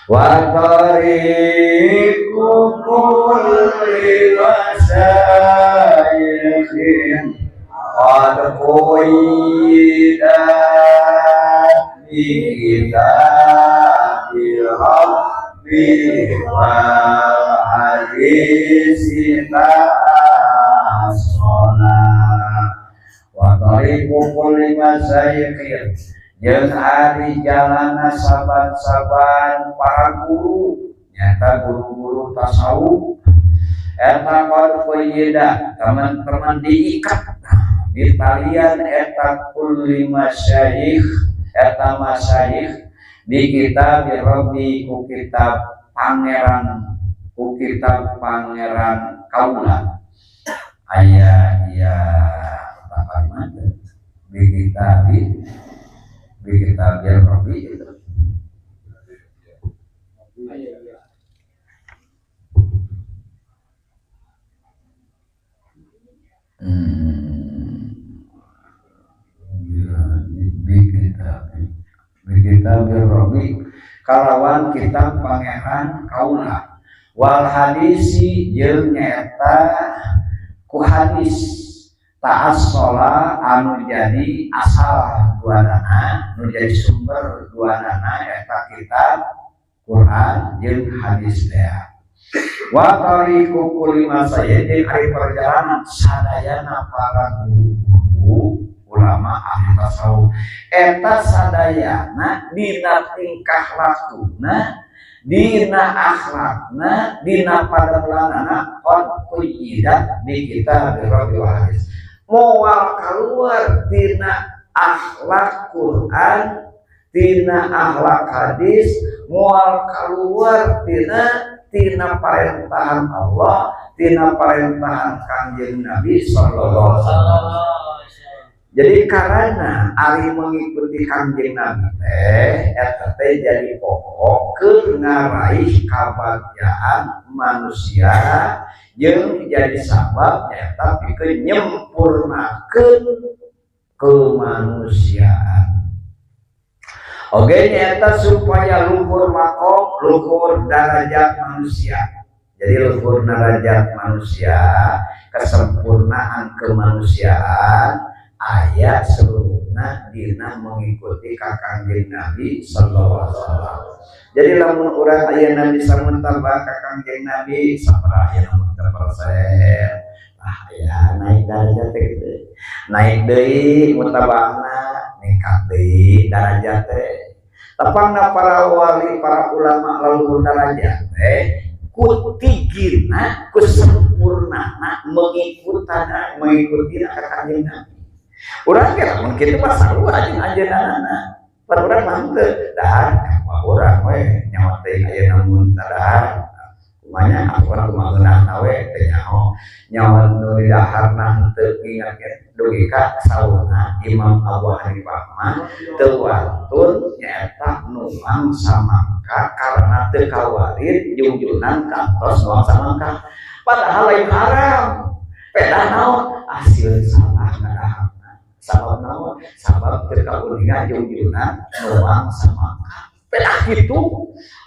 Wa tariqu kulli masyayikhin qad quyyidat bi kitabi rabbi wal hadisi ta'asona. Wa tariqu kulli masyayikhin jeung ari jalana saban-saban para guru nyata guru-guru tasawuf eta qad qayyida teman-teman diikat di talian eta kulli masyayikh eta masyayikh di kitab rabbi ku kitab pangeran ku kitab pangeran kaula aya ya apa di kitab kita biar Rabbi itu. Kita biar Rabbi kalawan kitab pangeran kaula wal hadisi jeung nyaeta ku hadis ta'assola anu jadi asal duanana nu jadi sumber duanana eta kitab Quran jeung hadis teh. Wa tariqu kulli masayyidin ari perjalanan sadayana para guru ulama ahli tasawuf eta sadayana dina tingkah lakuna dina akhlakna dina padamelanana qad quyyidat bi kitab rabbi wal hadis moal keluar tina akhlak Quran tina akhlak hadis moal keluar tina parentahan Allah tina parentahan Kangjeng Nabi sallallahu alaihi wasallam. Jadi karena ari mengikuti Kangjeng Nabi teh eta teh jadi pokok keur ngaraih kabagjaan manusia jeung jadi sabab nyata pikeun nyempurnakeun kemanusiaan. Oge nyata supaya luhur makom, luhur darajat manusia. Jadi luhur darajat manusia, kesempurnaan kemanusiaan ayat seluruhna dina mengikuti Kangjeng Nabi sallallahu alaihi wasallam. Jadi lamun urang ayeuna bisa mentambah ka Kangjeng Nabi sabaraha ayeuna mun teu persen. Ah ya naik darajat teh kitu. Naik deui mutabahna, ningkat deui darajat teh. Tapangna para wali, para ulama laluhur darajat teh ku tigirna, ku sempurnana mengikutana, mengikuti ka Kangjeng Nabi. Urang ge lamun kitu mah sarua jeung anjeunna. Pan urang mah henteu, dahar mah urang we nyawa teh ayeuna mun tadahar. Kumanya urang kumaha ngeunahna we teh nyaho. Nyawa nu di daharna henteu ngingatkeun dugi ka saurna Imam Abu Hanifah mah teu wantun nyaeta nuang samangka karena teu kawarir jungjunan kantos nuang samangka. Padahal lain haram. Pedah naon hasil salah ngadahar. Sabab naon? Sabab teu kauninga jungjunan nuang samangka. Pedah kitu.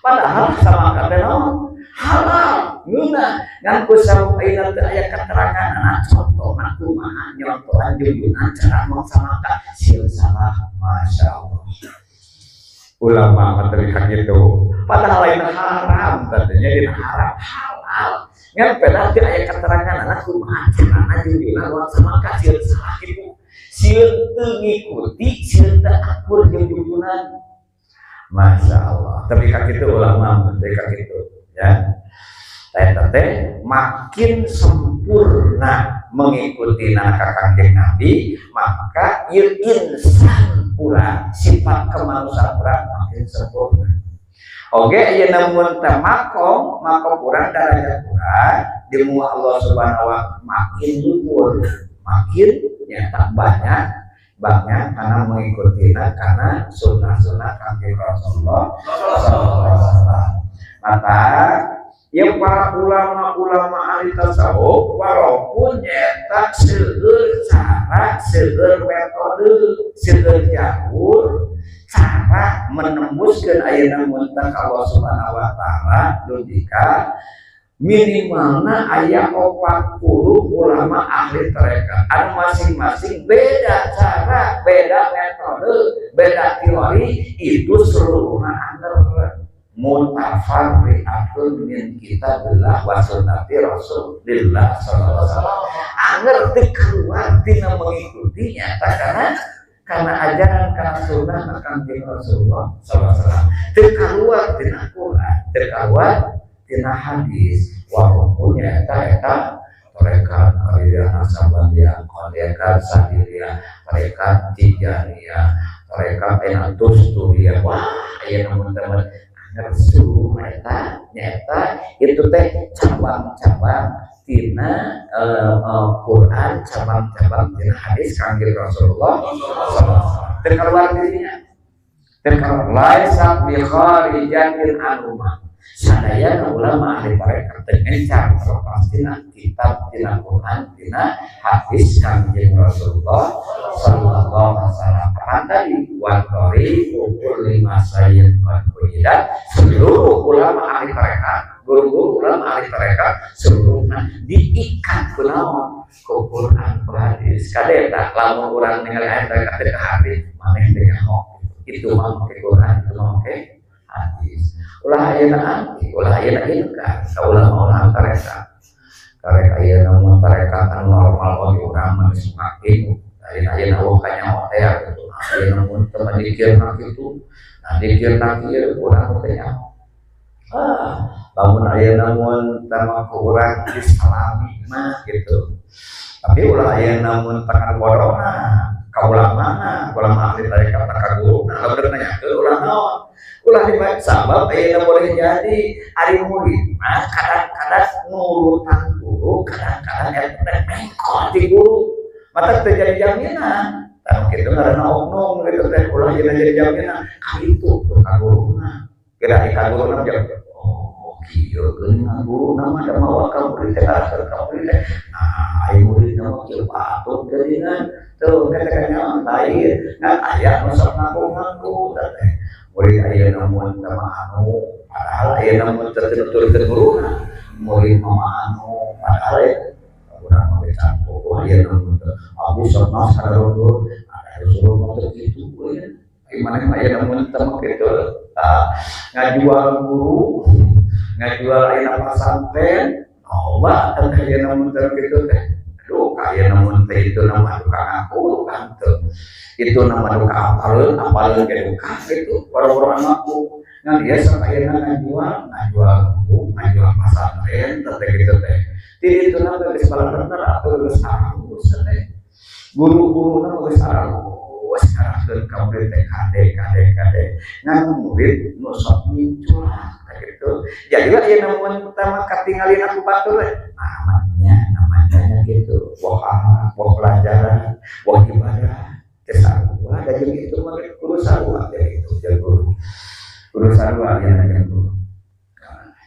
Padahal samangka teh naon? Halal. Ngeunah ngan ku sabab ayeuna teu aya keteranganna contohna kumaha nyontohan jungjunan cara nuang samangka sieun salah. Masya Allah. Ulama mah teu kitu. Padahal lain haram tadinya dina haram halal. Ngan pedah teu aya keteranganna kumaha carana jungjunan nuang samangka sieun salah kitu. Sieun teu ngikuti, sieun teu akur jeung jungjunan. Masya Allah. Tapi ka kitu ulama, tapi ka kitu ya. Eta teh makin sempurna mengikuti ka Kangjeng Nabi, maka ieu insan urang, sifat kemanusiaan urang makin sempurna. Oge ayeuna mun teh makom, makom urang darajat urang di muka Allah Subhanahu wa taala makin luhur, makin nyata banyak banyak karena mengikuti karena sunnah-sunnah Kangjeng Rasulullah sallallahu alaihi wasallam. Maka yang para ulama-ulama ahli tasawuf walaupun nyata seueur cara, seueur metode, seueur jalur, Cara menembuskan ayeuna muntah ka Allah Subhanahu wa Taala dugi ka minimalna aya 40 ulama ahli tarekat anu masing-masing beda cara, beda metode, beda teori. Itu seluruhnya anger mutafarri'atun min kitabillah wa sunnati Rasulillah sallallahu alaihi wasallam. Anger teu keluar tina mengikuti nyata karena ajaran, karena sunnah Kanjeng Rasulullah sallallahu alaihi wasallam. Teu keluar tina Quran, teu keluar tina hadis, walaupun nyata eta tarekat Qadiriyah, Naqsyabandiyah, Qadiriyah, Syadziliyah, tarekat Tijaniyah, tarekat enak Tusturiyah. Wah, aya teman-teman seluruh eta nyata itu teh cabang-cabang tina Quran, cabang-cabang tina hadis Kanjeng Rasulullah sallallahu. Teu keluar dirinya, teu keluar, laisa bi kharijatin anhuma. Sadaya ulama ahli tarekat teu ngencar terlepas tina kitab, tina Quran, tina hadis Kanjeng Rasulullah sallallahu alaihi wasallam. Apa tadi? Wa tariqu kulli masyayikhin qad quyidat. Seluruh ulama ahli tarekat, guru-guru ulama ahli tarekat, seluruhnya diikat ku naon? Ku Quran, ku hadis. Kade tah, lamun urang ningali ahli tarekat teh ka hadis, maneh teh nyaho itu mah make Quran, itu mah make hadis. Ulah ayeuna anti, ulah ayeuna ingkar ka ulama-ulama tarekat. Karek ayeuna mah tarekat anu normal bagi urang mah geus makin ayeuna ayeuna euweuh kanyaho teh gitu. Ayeuna mun teu dikirna kitu, nah dikirna kieu, urang teh nyaho. Ah, lamun ayeuna mun tama ku urang disalami mah gitu. Tapi ulah ayeuna mun tangan bodona ka ulamana, ulama ahli tarekat, ka guru. Nah, lamun nanyakeun ulah naon? Ulah dibaca, sabab ayeuna boleh jadi ari murid mah kadang-kadang nurutan guru, kadang-kadang eta teh mengkol ti guru. Mata teu jadi jaminan. Tah kitu ngaranna oknum gitu teh, ulah ayeuna jadi jaminan. Ka itu tuh ka guruna. Kira ka guruna, oh kieu geuning guruna mah da mawa ka murid teh, karakter ka murid teh. Nah, ai murid mah kieu patut geuningan. Tuh kata nyawa lain. Ngan aya nu sok ngaku-ngaku teh. Murid ayeuna mun teh mah anu, padahal ayeuna mun teu nuturkeun guruna. Murid mah anu, padahal ya urang mah geus campur ayeuna mun teh abdi sok naos sadarudul, ada suruh mah teu kitu we. Gimana mah ayeuna mun teh mah kitu. Tah, ngajual guru, ngajual ayeuna pasantren, loba kan ayeuna mun teh kitu teh. Aduh, ayeuna mun teh itu nama duka ngaku kan teu. Itu nama duka apaleun, apaleun ge duka gitu. Orang-orang ngaku. Ngan dia sok ayeuna ngajual, ngajual guru, ngajual pasantren teh kitu teh. Ti ditu na geus bener atuh, geus halus teh. Guru-guruna geus halus ngarahkeun ka murid teh kade kade kade. Ngan murid nu sok nginculak gitu. Jadi lah ieu mun pertama katingalin aku batur teh. Namanya namanya gitu. Wah akhlak, wah pelajaran, wah ibadah. Teh sarua da jeung itu mah guru sarua jadi itu jeung guru. Guru sarua ya jeung guru.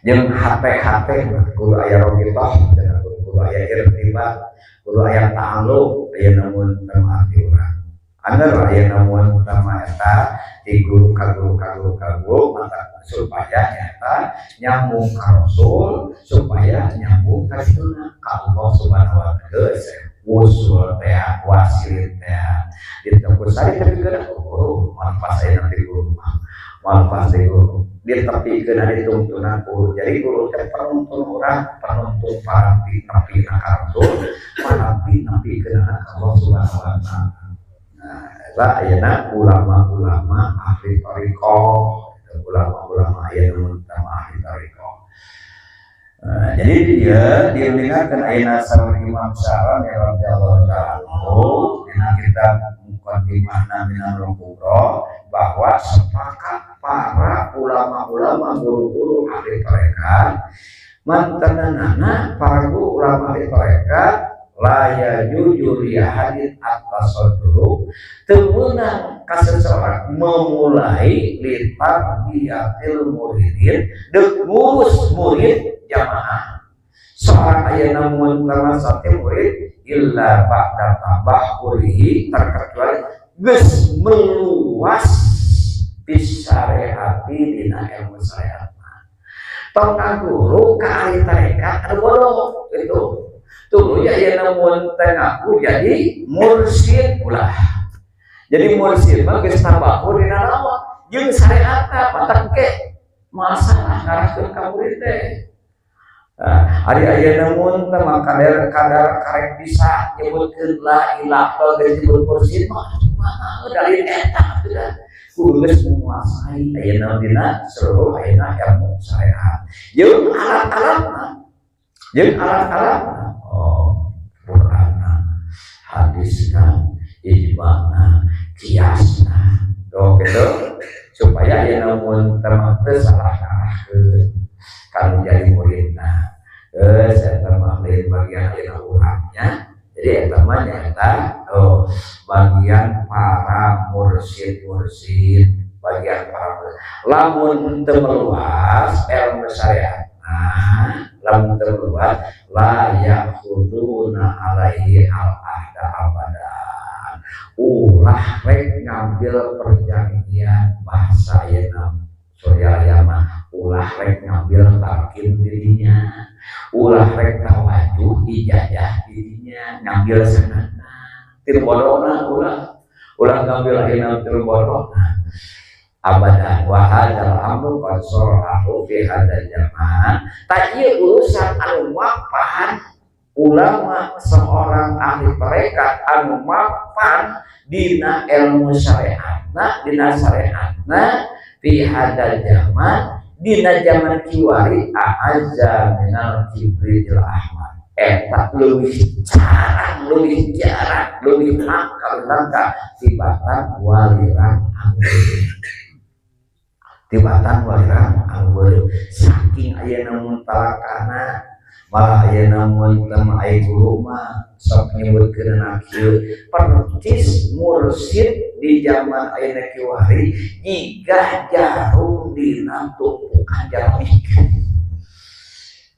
Jeung hate-hate guru aya robitoh, guru, guru aya irtibat, guru aya ta'alluq aya namun teu arti urang. Anger aya namun utama eta di guru ka guru ka guru ka guru mata supaya nyata nyambung ka Rasul, supaya nyambung ka sunnah ka Allah Subhanahu wa Taala. Wusul teh, wasil teh ditempur sari tapi kena guru moal pas aya nanti guru mah moal pas di guru ditepikeun dituntunan guru. Jadi guru teh penuntun urang, penuntun paranti nepi ka Rasul, paranti nepi ka Allah Subhanahu wa Taala. Nah, eta ayeuna ulama-ulama ahli thariqah, ulama-ulama ayeuna utama ahli thariqah. Nah, jadi dia diuningakeun ayeuna sareng Imam Sya'rani radhiyallahu ta'ala anhu dina kitab Muqaddimah Minanul Kubra bahwa sepakat para ulama-ulama, guru-guru ahli tarekat, mantanana para guru ulama ahli tarekat, la yajuzu li ahadin at-tasadduru, teu meunang ka seseorang memulai litarbiyatil muridin, deuk ngurus murid jamaah seorang ayeuna mun sate murid, illa ba'da tabahhurihi, terkecuali geus meluas. bisyariati dina ilmu syariat. Tong ngaguru ka ahli tarekat anu bodoh gitu. Tuluy aya mun teh ngaku jadi mursyid ulah. Jadi mursyid mah geus tabahu dina naon jeung syariatna matak ke masalah ngarahkeun ka murid teh. Ari ayeuna mun teh mah kadar kadar karek bisa nyebutkeun la ilaha geus disebut mursyid mah kumaha dalil eta atuh kudu geus menguasai ayeuna dina seluruh ayeuna ilmu syariat jeung alat-alatna jeung alat-alatna, oh Qur'anna, hadisna, ijma'na, kiasna, tuh gitu supaya ayeuna mun teh mah teu salah ngarahkeun kalau jadi muridna. Geus eta mah lain bagian ayeuna urangnya. Jadi eta mah nyaeta oh bagian para mursyid-mursyid, bagian para mursyid. Lamun teu meluas ilmu syariatna, lamun teu meluas la ya'khuduna alaihi al-ahda abadan. Ulah rek ngambil perjanjian, bahasa ayeuna Suryalaya mah ulah rek ngambil talqin dirinya, ulah rek tawajuh ijazah dirinya, ngambil sanadna tilu bodona, ulah ulah ngambil ayeuna tilu bodona abadan. Wa hadzal amru qad sarahu fi hadzal zaman. Tak ieu urusan anu mapan ulama, seorang ahli tarekat anu mapan dina ilmu syariatna, dina syariatna, fi hadzal zaman, dina zaman kiwari, a'azza minal kibritil ahmar, eta leuwih jarang, leuwih jarang, leuwih langka, langka tibatan walirang anggur, tibatan walirang anggur. Saking ayeuna mun talakana malah ayeuna mun teu aya guru mah sok nyebutkeun kieu percis mursyid di zaman ayeuna kiwari jiga jarum dina tumpukan jarum,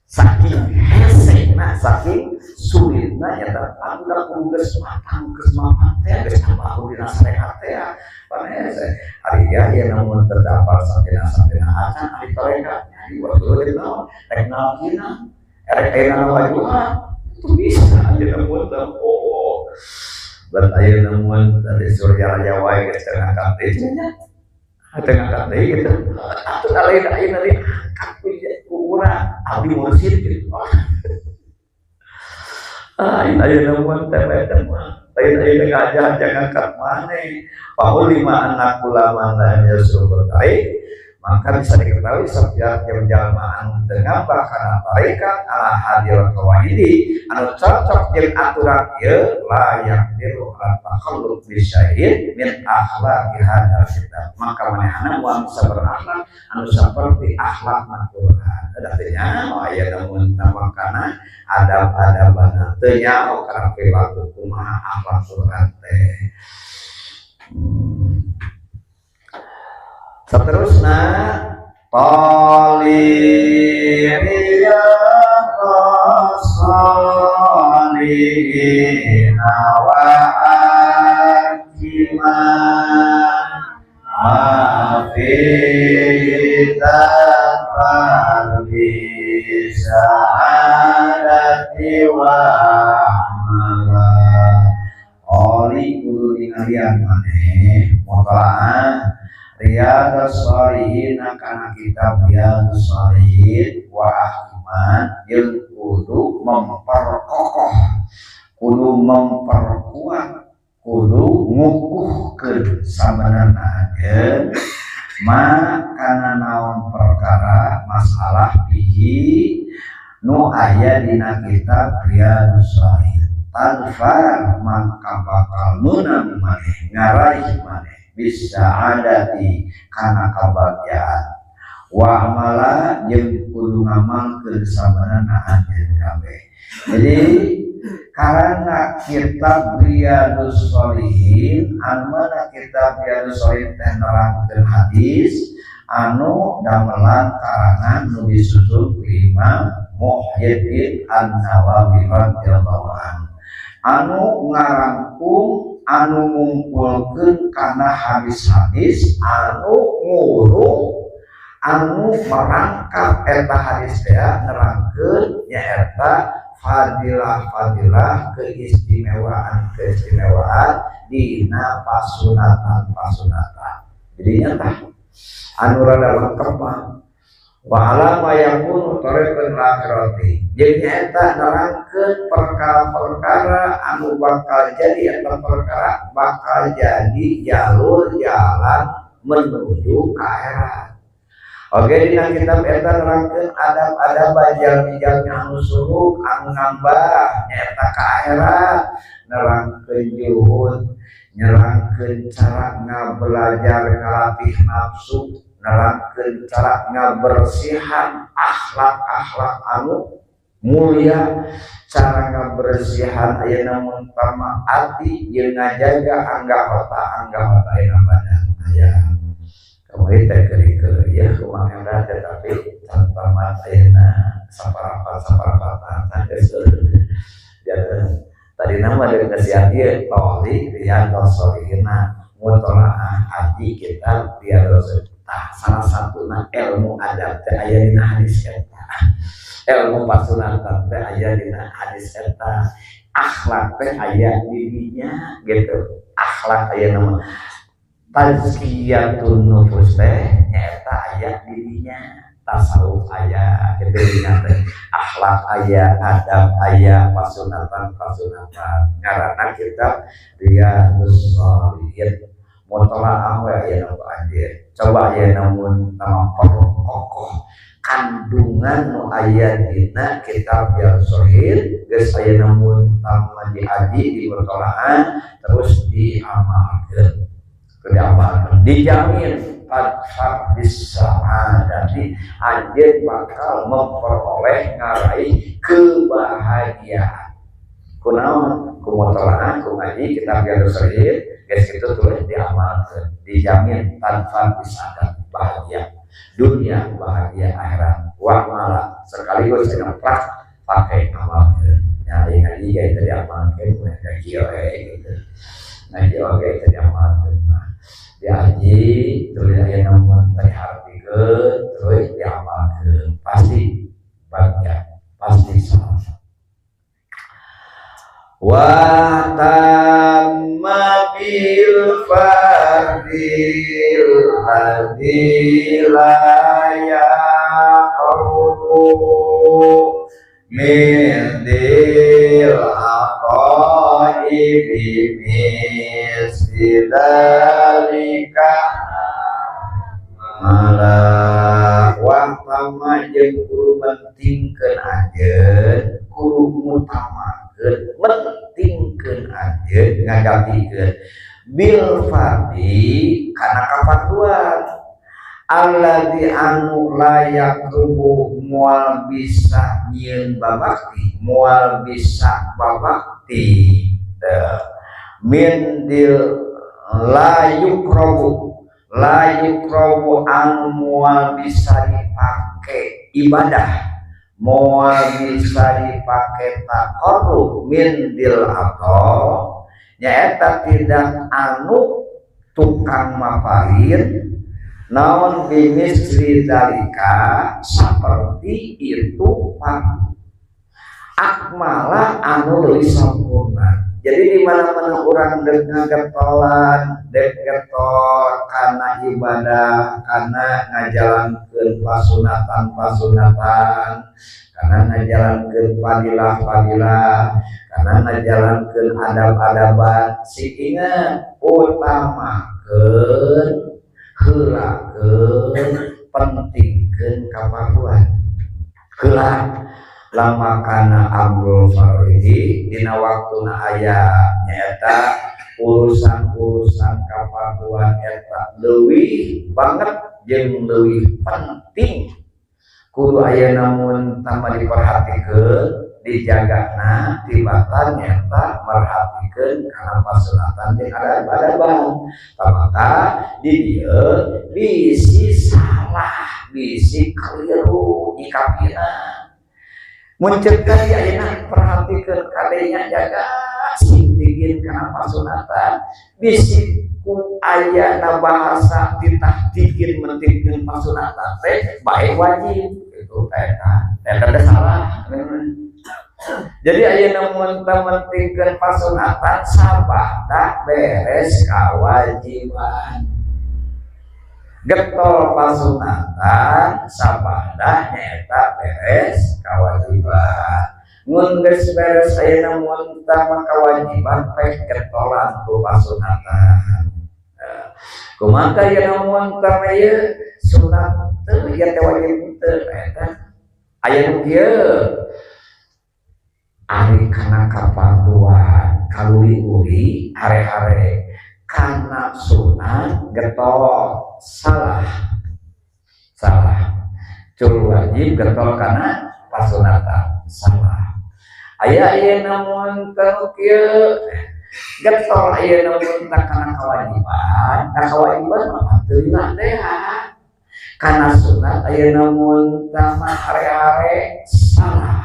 saking hesena, saking sulitna nyata anu kudu geus matang, geus mapan teh, geus tabahu dina syariat teh pan hese. Ari ya ieu namun terdapat sampina-sampina acan ahli tarekat di waktu di naon rek nalkina erek ayeuna wajuhan itu bisa ayeuna mun teh. Oh ber ayeuna mun dari Suryalaya wae geus teu ngangkat deui nya, teu ngangkat deui gitu atuh lain ayeuna diangkat ku urang abdi mursyid gitu. Ah, ini ayeuna mun teh teh mah lain ayeuna ngajak jangan ngangkat maneh. Fa ulima anna kulla man lam yasluk thariq, maka bisa diketahui setiap yang jalma anu teu ngambah kana tarekat ala hadil qawaidi, anu cocok jeung aturan ieu, la yaqdiru ala takhalluq bi syai'in min akhlaqi hadzal kitab, maka manehna moal bisa berakhlak anu seperti akhlak Al-Qur'an. Artinya oh aya namun kana adab-adabana teu nyaho kana perilaku kumaha akhlak Quran teh. Seterusnya tali riyadhas-shalihina wa akiman ma fi sa'adati wa amala. Oli kudu ningalian maneh mutalaah Riyadhus Shalihin kana kitab Riyadhus Shalihin, wa ahkiman jeung kudu memperkokoh, kudu memperkuat, kudu ngukuhkeun sabenerna anjeun ma kana naon perkara masalah bihi nu aya dina kitab Riyadhus Shalihin. Tadfar mangka bakal meunang maneh, ngaraih maneh, bisa adati kana kabahagiaan, wa amala jeung kudu ngamalkeun sabenerna anjeun kabeh. Jadi karena kitab Riyadhus Shalihin anu mana kitab Riyadhus Shalihin teh nerangkeun hadis anu damelan karangan nu disusun ku Imam Muhyiddin An-Nawawi radhiyallahu anhu anu ngarangkum. Anu ngumpulkeun kana hadis-hadis anu ngurung, anu merangkap eta hadis teh, nerangkeun nyaeta fadilah-fadilah, keistimewaan-keistimewaan dina pasunatan-pasunatan. Jadi nyata anu rada lengkap mah wa ala ma yakunu tariqan akhirati. Jadi eta nerangkeun perkara-perkara anu bakal jadi, eta perkara bakal jadi jalur jalan menuju ke akhirat. Oke, dina kitab eta nerangkeun adab-adab jalmi-jalmi anu suluk, anu nambah nyaeta ka akhirat, nerangkeun juhud, nerangkeun cara ngabelajar ngalatih nafsu, nerangkeun cara ngabersihan akhlak-akhlak anu mulia, cara ngabersihan ayeuna mun tama ati jeung ngajaga anggota-anggota ayeuna badan aya. Kamari teh keur ya kumaha teh, tapi can tamat ayeuna saparapat saparapatan geus. Tadi nama dari kesian ieu toli Riyadhus Shalihin, mutolaah aji kitab Riyadhus. Tah, salah satuna ilmu adab teh aya dina hadis eta, ilmu pasunatan teh aya dina hadis eta, akhlak teh aya di dinya gitu. Akhlak aya nama tazkiyatun nufus teh nyaeta aya di dinya, tasawuf aya gitu dina teh, akhlak aya, adab aya, pasunatan pasunatan. Ngaranna kitab Riyadhus Shalihin. Mutolaah we aya nu anjeun, coba aya namun nama kokoh kandungan nu aya dina kitab Riyadhus Shalihin. Geus aya namun tama diaji di mutolaah, terus diamalkeun, diamalkeun, dijamin tadfar bisa'adati, anjeun bakal memperoleh, ngaraih kebahagiaan. Kunaon? Ku mutolaah, ku ngaji kitab Riyadhus Shalihin. Geus kitu tuh diamalkeun, dijamin tanpa bisa bahagia dunia, bahagia akhirat. Wa mala sekaligus dengan prak pakai amal nyari ngaji ya itu diamalkeun, ngaji oke gitu, ngaji oke itu diamalkeun. Nah, diaji tulis aya namun dihartikeun, terus diamalkeun, pasti bahagia, pasti salah. Wa tamma bil fardil ladzi la yaqru min dil aqaibi misli dzalika malah. Wa tamma jeung kudu mentingkeun anjeun, kudu ngutamakeun, mentingkeun anjeun, ngagatikeun bil fardi kana kafarduan alladzi anu layak rubuh, moal bisa nyieun babakti, moal bisa babakti min dil la yukrobu, la yukrobu anu moal bisa dipake ibadah, moal bisa dipake taqarrub min dil atau nyaeta tidak anu tukang maparin naon bimisli dzalika seperti itu pak akmala anu leuwih sampurna. Jadi di mana-mana orang dek ngagetolan, dek getol karena ibadah, karena ngajalankeun pasunatan-pasunatan, karena ngajalankeun fadilah-fadilah, karena ngajalankeun adab-adaban, si ingat utamakeun, heulakeun, pentingkeun kaparluan. Heula lama kana amrul faridi dina waktuna aya nyaeta urusan-urusan kaparluan eta leuwih banget jeung leuwih penting, kudu aya namun tambah diperhatikeun, dijagana tibatan nyata merhatikeun kana pasunatan jeung adab-adaban. Maka di dieu bisi salah, bisi keliru nyikapina. Mun ceuk tadi, ayeuna perhatikeun kadenya, jaga sing tigin kana pasunatan, bisi ku ayana bahasa titah tigin mentingkeun pasunatan teh bae wajib itu, eta eta teh salah. Jadi ayeuna mun mentingkeun pasunatan sabada beres kewajiban, getol pasunatan sabada nyaeta beres kewajiban. Mun geus beres ayeuna mun mah kewajiban, pek getolan ku pasunatan. Kumaha ayeuna mun tah ieu sunat teu, ieu teh wajib teu? Eta aya nu kieu, ari kana kaparduan kaluli-uli hare-hare kana sunat getol, salah, salah. Cul wajib getol kana pasunatan, salah. Aya ayeuna mun teu kieu, getol ayeuna mun tah kana kewajiban. Nah, kewajiban mah teu teh, kana sunat ayeuna mun tah mah hare-hare, salah.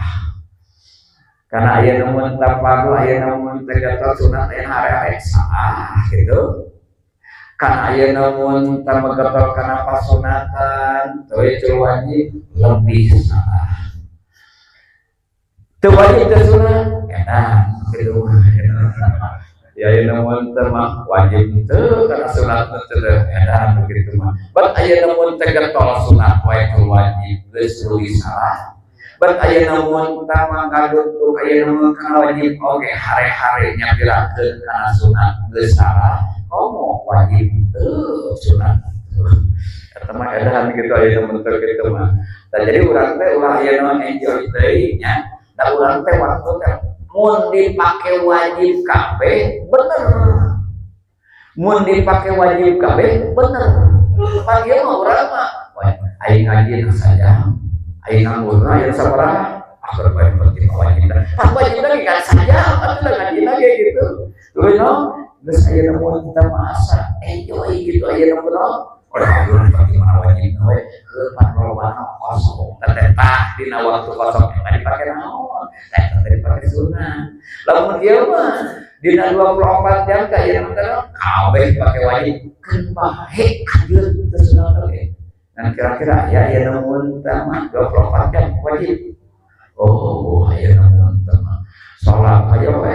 Karena ayeuna mun tah fardu, ayeuna mun teh getol sunat ayeuna hare-hare, salah gitu. Karena ayeuna mun tah getol kana pasunatan teu cul wajib, lebih salah. Teu wajib teu sunat, enak gitu mah. Ya, ayeuna mun teh mah wajib teu kana sunat teu, edan begitu mah. Bat ayeuna mun teh getol sunat wae teu wajib, geus leuwih salah. Bat ayeuna mun tah mah ngadutuk ayeuna mun kana wajib oge hare-hare, nyapirakeun kana sunat geus salah, komo wajib teu sunat. Eta mah edan gitu ayeuna mun teu kitu mah. Tah, jadi urang teh ulah ayeuna enjoy teuing nya. Da urang teh waktu teh mun dipake wajib kabeh bener. Mun dipake wajib kabeh bener. Pan ieu mah urang mah aing ngaji saja. Aing nganggur aya sabaraha? Ah, bae penting wajib dah. Ah, wajib lagi kan saja atuh ngaji lagi gitu. Tuluy no, geus ayeuna mun kita mah asa enjoy gitu ayeuna mun no. Oh, bagi mana wajib we, heuh pan lobana kosong. Teh tah dina waktu kosong eta dipake naon? Eta teh dipake sunah. Lamun ieu mah dina 24 jam ka ieu mah kabeh dipake wajib, keun bae kajeun teu sunah oge. Nah, kira-kira ya ayeuna mun teh mah 24 jam wajib. Oh, ayeuna mun teh mah salat aja we,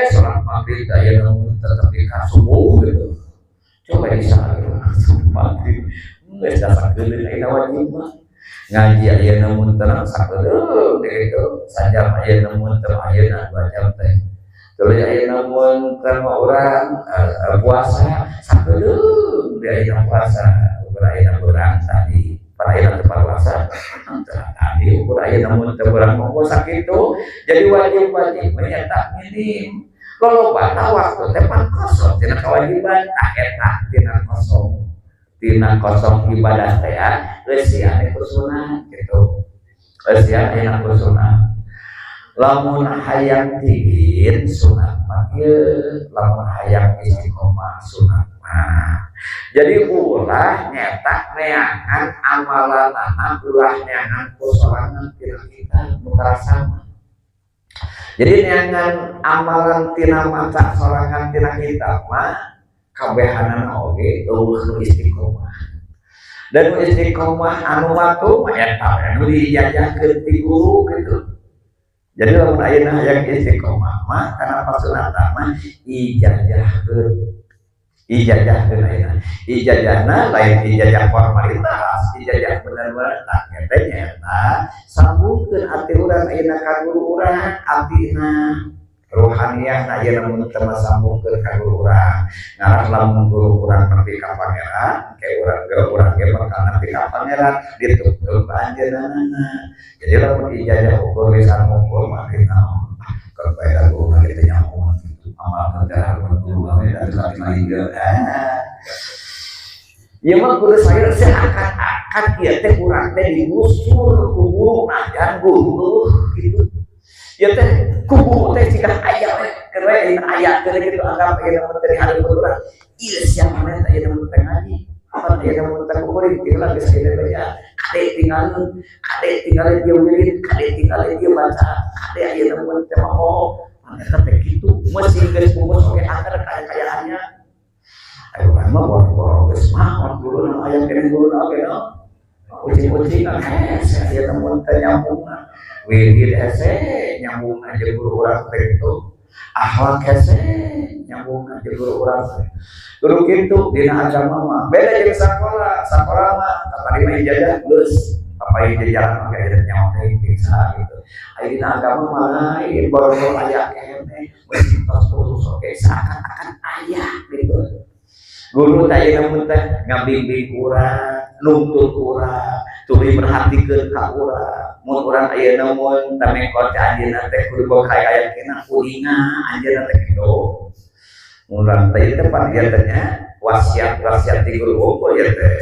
salat maghrib ayeuna mun teh tapi ka subuh gitu. Coba bisa gitu. Maghrib geus sakedeung ayeuna wajib mah. Ngaji ayeuna mun teh sakedeung gitu. Sajam ayeuna mun teh ayeuna 2 jam teh. Tuluy ayeuna mun teh mah urang puasa sakedeung di ayeuna puasa. Ukur ayeuna beurang tadi. Pan ayeuna teu puasa tadi, ukur ayeuna mun teu beurang mah sakitu. Jadi wajib-wajib nya minim. Lolobana waktu teh pan kosong tina kewajiban. Tah, eta tina kosong ibadah teh ya leusian ku sunah gitu, leusian ayeuna ku sunah. Lamun hayang tigin sunat mah ieu, lamun hayang istiqomah sunat mah. Jadi ulah nyetak neangan amalanana, ulah neangan ku sorangan tina kita nu karasa mah. Jadi neangan amalan tina maca sorangan tina kita mah kabehanana oge euweuh istiqomah. Dan istiqomah anu matu mah eta anu diijazahkeun ti guru gitu. Jadi lamun ayeuna hayang istiqomah mah kana pasunatan mah ijazahkeun, ijazahkeun ayeuna. Ijazahna lain ijazah formalitas, ijazah bener-bener. Tah, eta nyaeta sambungkeun ati urang ayeuna ka guru urang, atina ruhaniyah na ayeuna mun teu sambungkeun ka guru urang. Ngarah lamun guru urang nepi ka pangeran, ke urang ge, urang ge bakal nepi ka pangeran dituntut ku anjeunna. Jadi lamun ijazah ukur lisan ukur mah naon kalau bae guru kitu nyaho gitu, amal kerja guru gawe dan lain ge. Ieu mah kudu saya seakan-akan ieu teh urang teh digusur ku guru najan guru gitu. Ieu teh ku guru teh jika aya we keur we aya keur gitu, anggap ayeuna mah teh hadeup urang. Ieu siapa teh ayeuna mun teh ngaji? Apa ayeuna mun teh kuring tinggal geus ayeuna teh ya. Kade tinggalin, kade tinggalin dia wirid, kade tinggalin dia baca, kade ayeuna mun teh mah oh, eta teh kitu meusi geus bungkus oge angker kaya-kayaannya. Ayo urang mah boro-boro geus maot guruna aya keneh guruna oge no. Ucing-ucing hese ayeuna mun teh nyambungna. Wirid hese nyambung aja guru urang teh kitu. Akhlak hese nyambung aja guru urang teh. Guru kitu dina agama mah beda jeung sakola. Sakola mah katarima ijazah geus apa ijazah mah kayak nyawa teh bisa gitu. Aya dina agama mah lain boro-boro aya keneh meusi tos khusus oge seakan-akan aya gitu. Guru teh ayeuna mun teh ngabimbing urang, nuntun urang, tuluy merhatikeun ka urang. Mun urang ayeuna mun tamengkot ka anjeunna teh kudu boga kaya kena ulinga anjeunna teh kitu. Mun urang teh ieu teh pan ieu teh nya wasiat-wasiat ti guru unggul ieu teh.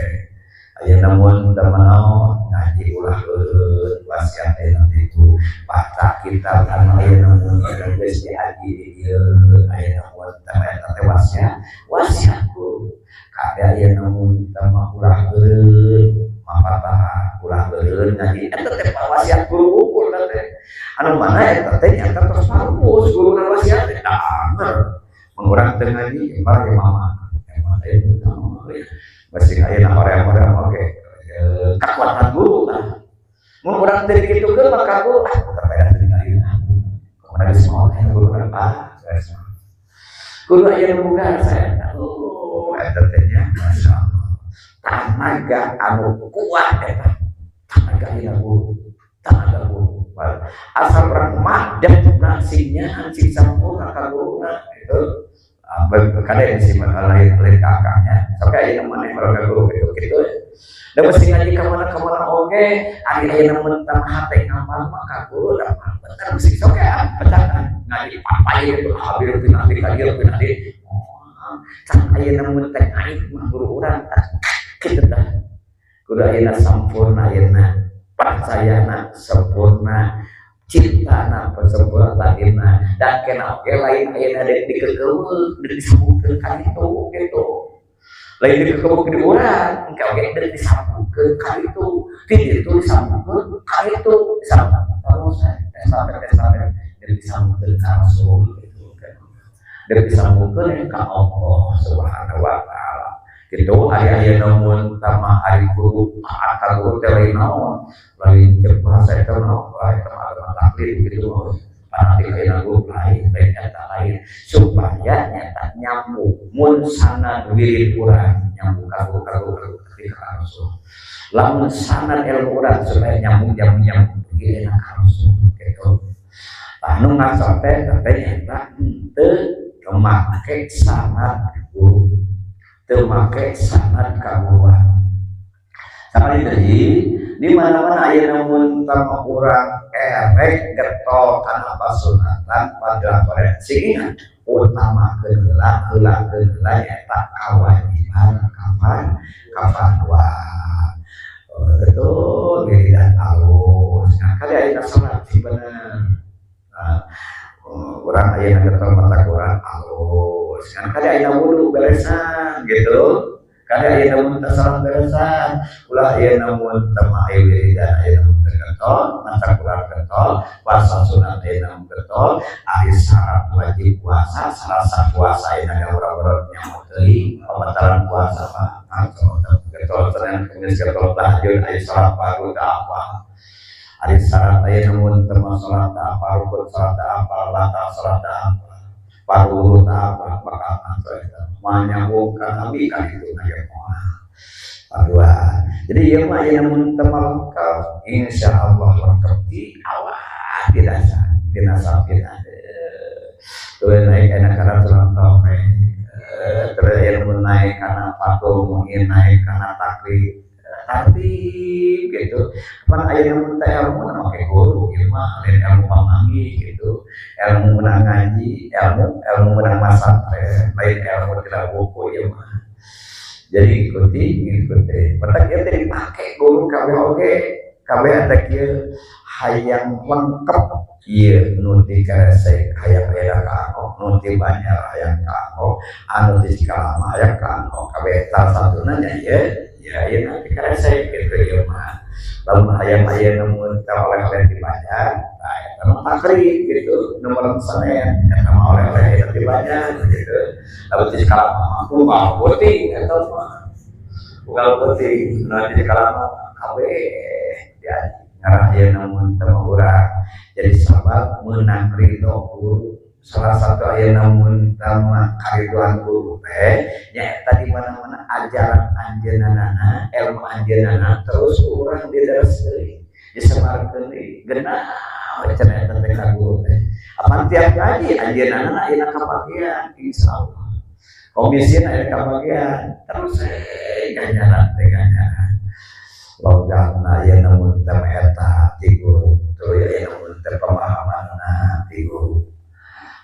Ayeuna mun teh manaon ngaji ulah eureun wasiat ayeuna teh itu baca kitab anu ayeuna mun geus diaji di dieu ayeuna mun teh eta teh wasiat wasiat guru. Kade ayeuna mun teh mah ulah eureun mapatah ulah eureun ngaji eta teh wasiat guru unggul teh. Anu mana eta teh nyata tos mampus guruna wasiat teh danger. Mun urang teu ngaji mah ya mama. Emang teh masih ayeuna hoream-hoream oge kakuatan guru tah. Mun urang teu dikitukeun maka guru ah berbeda teu ngaji. Kumaha geus maot aya guru ah geus. Guru aya nu boga saya. Oh eta teh nya masyaallah. Tanaga anu kuat eta. Tanaga ieu guru. Tanaga guru. Asal urang madep nasinya sing sampurna ka guruna gitu. Kade sih lain lain kakaknya. Sok aya maneh ka guru gitu gitu. Da mesti ngaji ka mana ka mana oge, ari ayeuna mun teu hate ngamal mah ka guru da bener mesti sok ya pecahkan ngaji papai gitu habis tina di ka dieu tina di. Can ayeuna mun teh aib mah guru urang tah kitu tah. Kudu ayeuna sampurna ayeuna percayana sempurna cintana sempurna tadina dan kena oge lain ayeuna deuk dikekeuweuk deuk disambungkeun ka ditu gitu. Lain dikekeuweuk di urang engke oge deuk disambungkeun ka ditu ti ditu disambungkeun ka ditu disambungkeun terus sampai sampai deuk disambungkeun ka Rasul gitu deuk disambungkeun ka Allah Subhanahu wa taala. Gitu ari ayeuna mun tama ari guru taat ka guru teh lain naon lain cek bahasa eta naon eta mah agama taklid gitu fanatik ayeuna guru lain lain eta lain supaya nyata nyambung mun sanad wirid urang nyambung ka guru ka guru ka guru ka Rasul lamun sanad ilmu urang supaya nyambung nyambung nyambung ieu ka Rasul gitu. Tah nu ngaco teh teh nyata henteu make sanad guru teu make sanad kaguruan. Sakali deui di mana-mana ayeuna mun tama urang erek getol kana pasunatan pada sing ingat utamakeun heula heulakeun heula nyaeta kawajiban kafan kafarduan. Betul wiridan alus. Nah kali ayeuna salat sih bener. Nah, urang ayeuna getol mata urang alus. Kan kali ayeuna wudu beresan gitu. Kali ayeuna mun teu salat beresan, ulah ayeuna mun teu mah aya wiridan ayeuna mun teu getol, mata urang getol, puasa sunat ayeuna mun getol, ari syarat wajib puasa, salasa puasa ayeuna da urang-urang nyaho teuing, pembatalan puasa mah getol Senin Kamis getol tahajud aya salat fardu teu apa. Ari syarat ayeuna mun teu mah salat teu apa, rukun salat teu apa, batal salat teu apa. Fardu teu apa, bakal eta manyambung ka nabi ka ditu aya moal. Farduan. Jadi ieu mah ayeuna mun teu mah lengkap, insyaallah lengkap di awal dina dina sapina. Tuluy naik kana kana tulang topeng. Terus ayeuna mun naik kana Fathul Muin, naik kana taklid tartib gitu. Pan ayeuna mun teh ilmu make guru ieu mah lain ilmu pamanggih gitu. Ilmu menang ngaji, ilmu ilmu menang masantren, lain ilmu tina buku ieu mah. Jadi ikuti, ikuti. Matak ieu teh dipake guru kabeh oge, kabeh teh kieu hayang lengkap ieu nu ti Karesek hayang aya ka nu ti Banjar hayang ka anu ti Cikalama hayang ka kabeh salah satuna nya ieu Ya ieu nanti karese gitu ieu mah. Lamun hayang aya nemu oleh-oleh di Banjar, nah eta mah takrik gitu, nomor Senin eta mah oleh-oleh eta di Banjar gitu. Lamun di Cikalama unggal peuting, eta mah unggal peuting. Nah, di Cikalama kabeh ya ngarah aya namun teh urang jadi sabab meunang ridho guru. Salah satu aya namun tama karidoan guru teh nyaeta di mana-mana ajaran anjeunna, ilmu anjeunna terus urang dideres deui, disebarkeun deui. Genah cenah eta teh ka guru teh. Apan tiap ngaji anjeunna ayeuna kabagian, insyaallah komisi aya kabagian terus ganjaran teh, ganjaran logatna aya namun teh eta ti guru, tuluy aya namun teh pemahamanna ti guru.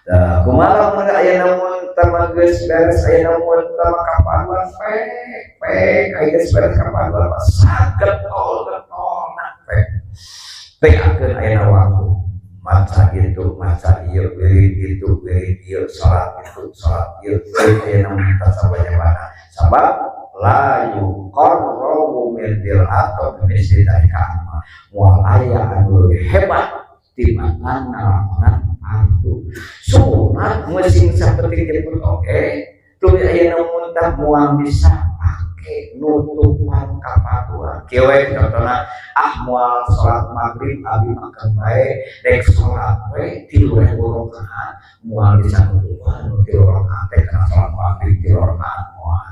Da kumaha lamun aya namun teh geus beres, aya namun teh kapaduan pek pek, aya geus beres kapaduan sagetol getolna pek beakeun ayeuna waktu maca itu, maca ieu, wirid itu, wirid ieu, salat itu, salat ieu, aya namun teh sabanyabana, sabab la yuqarrabu min dil atau bimitsli dzalika, moal aya anu leuwih hebat tibatan ngalakonan fardu sunat mesin saperti jemput. Oke, tuluy aya namun tah moal bisa pake nutupan kapaduan. Kieu we contohna, ah, moal salat maghrib abi makan bae, rek salat we 3000 rakaat, moal bisa nutupan 3 rakaat teh kana salat maghrib 3 rakaat. Moal,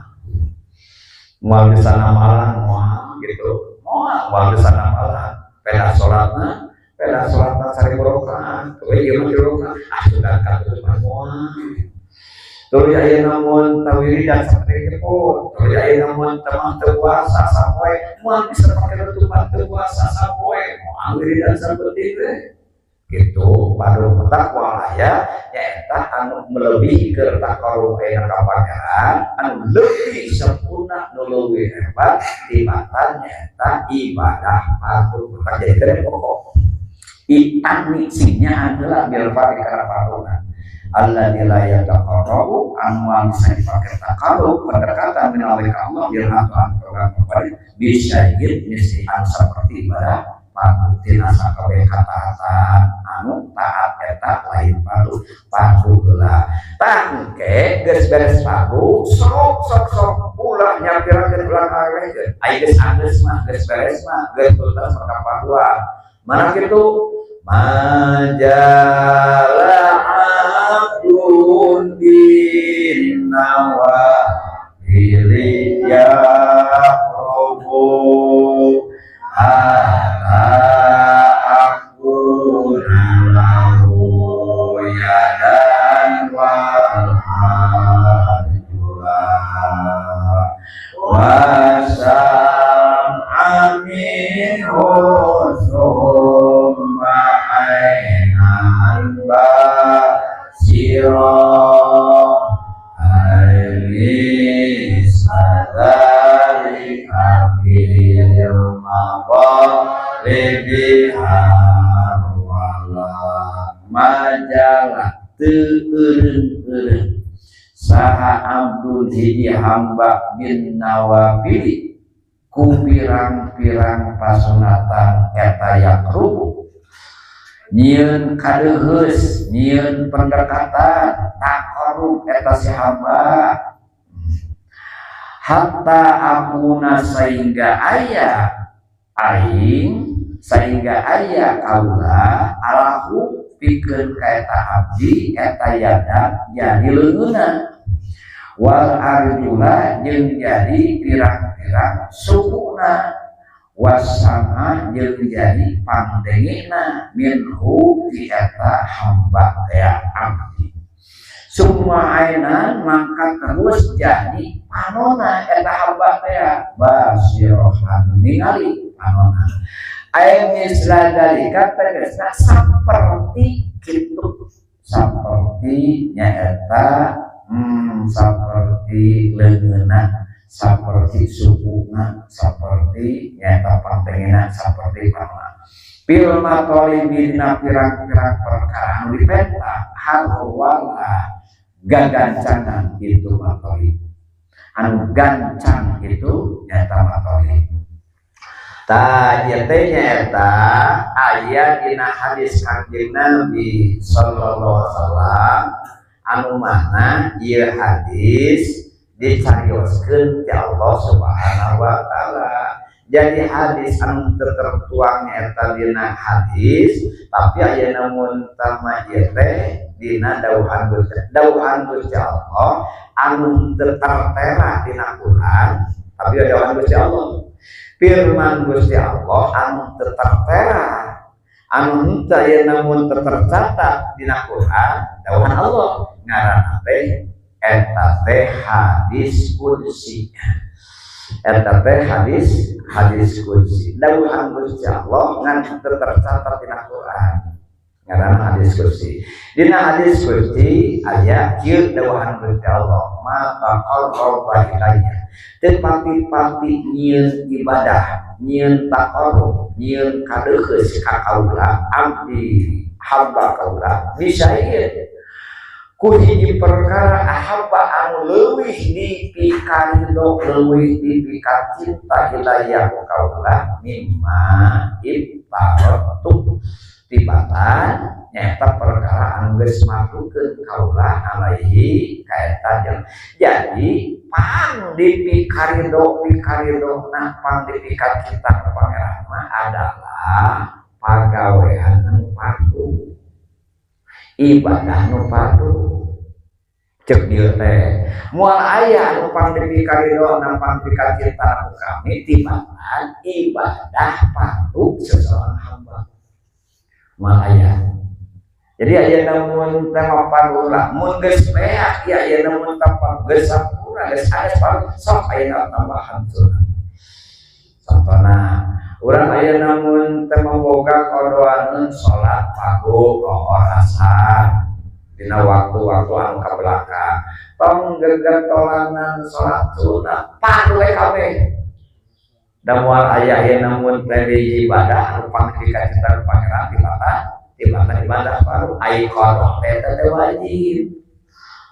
moal bisa namalan, moal gitu, moal, moal bisa namalan. Peda salatna, peda salatna 1000 rakaat we, ieu mah 3 rakaat, ah sudah katutupan moal. Tuluy aya namun tawiridan seperti jemput, tuluy aya namun temah teu puasa sapoe, moal bisa pake nutupan teu puasa sapoe, moal wiridan seperti itu gitu. Padu takwa aya nyaeta anu melebihi ke taqarrub ayeuna ka Pangeran, anu lebih sempurna, nu leuwih hebat tibatan nyaeta ibadah fardu. Maka jadi pokok itani sinya adalah bil fardi kana farduna alladzi la yataqarrabu, anu bisa dipakai taqarrub pendekatan minallahi ka Allah bil atau program bisyai'in misian seperti ibadah fardu tina sakabeh kataatan anu taat eta lain fardu. Fardu heula tangke geus beres fardu, sok sok sok ulah nyapirakeun, ulah ngalelehkeun. Ai geus anggeus mah, geus beres mah, geus tuntas maka farduan mana kitu. Majala abdun bin nawafili yaqrabu hatta akuna lahu yadan wal arjula wa sam'a minhu summa ainan basira alaysa dzalika fil maqalibi wala. Majalah teu eureun-eureun saha abdul hiji hamba bin nawafili ku pirang-pirang pasunatan eta yaqrubu nyieun kadeuheus, nyieun pendekatan taqarrub eta si hamba, hatta akuna sehingga aya aing, sehingga aya kaula alahu pikeun ka eta abdi eta yadan jadi leungeunna wal arjula jeung jadi pirang-pirang sukuna wasama jeung jadi pangdengena minhu ti eta hamba teh abdi, summa ainan mangka terus jadi panona eta hamba teh basirohan ningali panona. Ay misla dalika tegasna saperti kitu, saperti nyaeta saperti leungeunna, saperti sukuna, saperti nyaeta pantengena, saperti panona fil matalibi dina pirang-pirang perkara anu dipenta harwala gagancangan itu matalib. Anu gancang itu nyata matolib. Tah ieu teh nyaeta aya dina hadis Kangjeng Nabi sallallahu alaihi wasallam, anu mana ieu hadis dicarioskeun ti Allah Subhanahu wa taala. Jadi hadis anu tertuang nyaeta dina hadis, tapi aya namun tama ieu teh dina dawuhan Gusti, dawuhan Gusti Allah anu tertera dina Quran, tapi dawuhan Gusti Allah, firman Gusti Allah anu tertera, anu henteu aya namun tercatat dina Quran, dawuhan Allah ngaranna teh eta teh hadis qudsi. Eta teh hadis hadis qudsi, dawuhan Gusti Allah ngan teu tercatat dina Quran, ngaranna hadis qudsi. Dina hadis qudsi aya kieu dawuhan Gusti Allah: ma taqarraba ilayya, teu pati-pati nyieun ibadah, nyieun taqarrub, nyieun kadeukeus ka kaula, abdi, hamba kaula, bisyai'in, ku hiji perkara, ahabba, anu leuwih dipikarido, leuwih dipikacinta, ilayya, ku kaula, mimma iftaratu, tibatan nyata perkara anu geus matukeun kaula, alaihi, ka eta jeung. Jadi pang dipikarido, pikarido nah, pang dipikacinta ka Pangeran mah adalah pagawean anu patuh, ibadah nu patuh. Cek dieu teh moal aya anu pang dipikarido, pang dipikacinta ku kami tibatan ibadah patuh seseorang hamba, moal aya. Jadi aya namun teh lah, mun geus beak ya, aya namun tanpa geus sampurna, geus aya sok aya tambahan sunah. Contohna urang aya namun teh boga qodoaneun salat fardu lohor, asar dina waktu-waktu anu ka belakang, tong gegetolangan salat sunah, fardu we kabeh. Da moal aya aya namun teh ibadah anu pangdipikacinta Pangeran tibatan tibatan ibadah fardu. Ai qada teh teh wajib.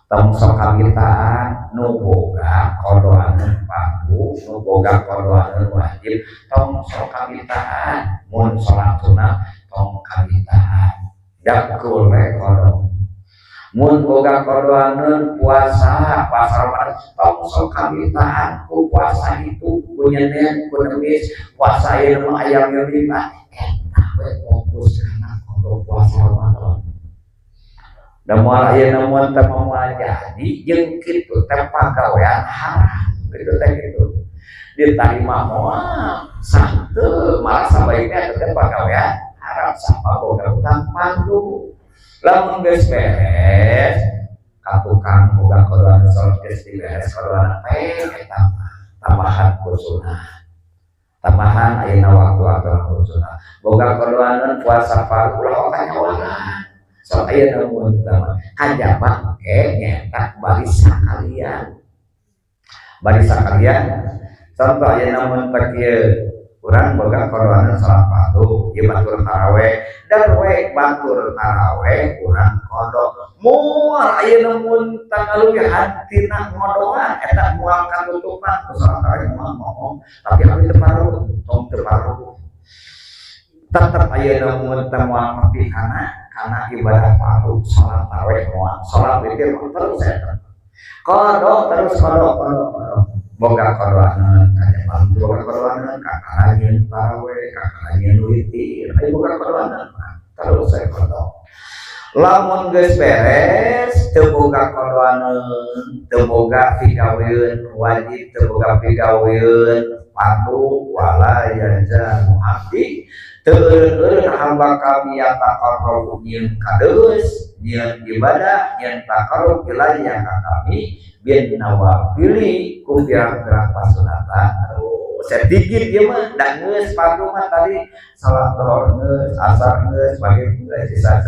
Tong sok kawitaan nu boga qodoaneun fardu, nu boga qodoaneun wajib, tong sok kawitaan mun salat sunah, tong kawitaan dakul we qada. Mun boga qodoaneun puasa, puasa Ramadan, tong sok kawitaan ku puasa itu, ku nyenin, ku nemis, puasa ieu mah ayam lima, eta we fokus kana qada puasa Ramadan. Da moal aya namun teh moal jadi jeung kitu teh pagawean haram kitu teh, kitu diterima moal sah teu, malah sabaiknya teh pagawean haram sapa boga utang fardu. Lamun geus beres ka tukang boga qodoan salat, geus diberes qodoan teh, eta mah tambahan ku sunah, tambahan ayeuna waktu-waktu ku sunah. Boga qodoaneun puasa fardu, ulah kanyawangan sok aya namun tama kajaba nyata bari sakalian, bari sakalian. Contoh aya namun teh kieu, urang boga qodoaneun salat fardu ieu, batur taraweh dan we batur taraweh urang qada, moal aya namun tangaluwihan tina ngodoan eta, moal katutupan ku salat taraweh, moal ngomong. Tapi abdi teu fardu, tong teu fardu, tetep aya namun teh moal nepi kana kana ibadah fardu. Salat taraweh moal, salat witir terus eta qada terus, qada, qada, qada. Boga qodoaneun kajaba boga qodoaneun kakara nyieun taraweh, kakara nyieun witir, aya boga qodoaneun terus saya qada. Lamun geus beres teu boga qodoaneun, teu boga pigaweun wajib, teu boga pigaweun fardu, wala yazalu abdi, teu eureun hamba kami, yataqarrabu, nyieun kadeus, nyieun ibadah, nyieun taqarrub, ilayya, ka kami, bin nawafili, ku pirang-pirang pasunatan. Terus sedikit ieu mah da geus fardu mah tadi, salat lohor geus, asar geus, maghrib geus, isya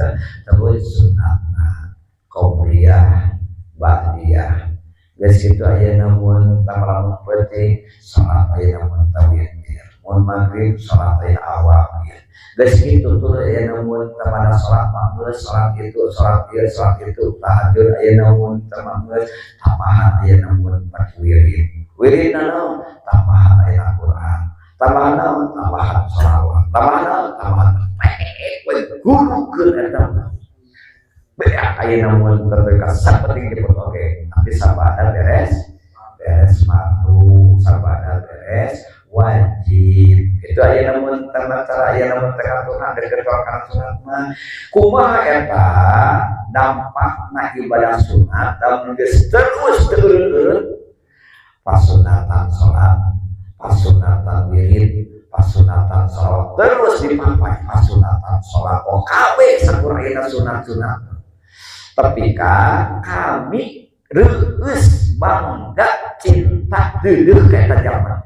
terus sunatna qobliyah, ba'diyah. Geus kitu aya namun tamalam penting salat aya namun tawitir. Mun maghrib salat aya awal. Geus kitu tuh aya namun pada salat maghrib, salat itu, salat ieu, salat itu, tahajud aya namun teu geus tambahan aya namun wirid. Wirid naon? Tambahan aya Al-Qur'an. Tambahan naon? Tambahan sholawat. Tambahan naon? Tambahan gulukeun eta. Beak aya namun terdekat sapenting jemput oke, tapi sabada beres beres fardu, sabada beres wajib. Itu aya namun tama cara aya namun tekaturna deket kana sunat mah. Kumaha eta dampakna ibadah sunat lamun geus terus teu pasunatan salat, pasunatan wirid, pasunatan salat terus dipapai pasunatan salat. Oh kabeh sakurang sunat-sunat. Tapi kami reueus bangga cinta deudeuh ka eta jalma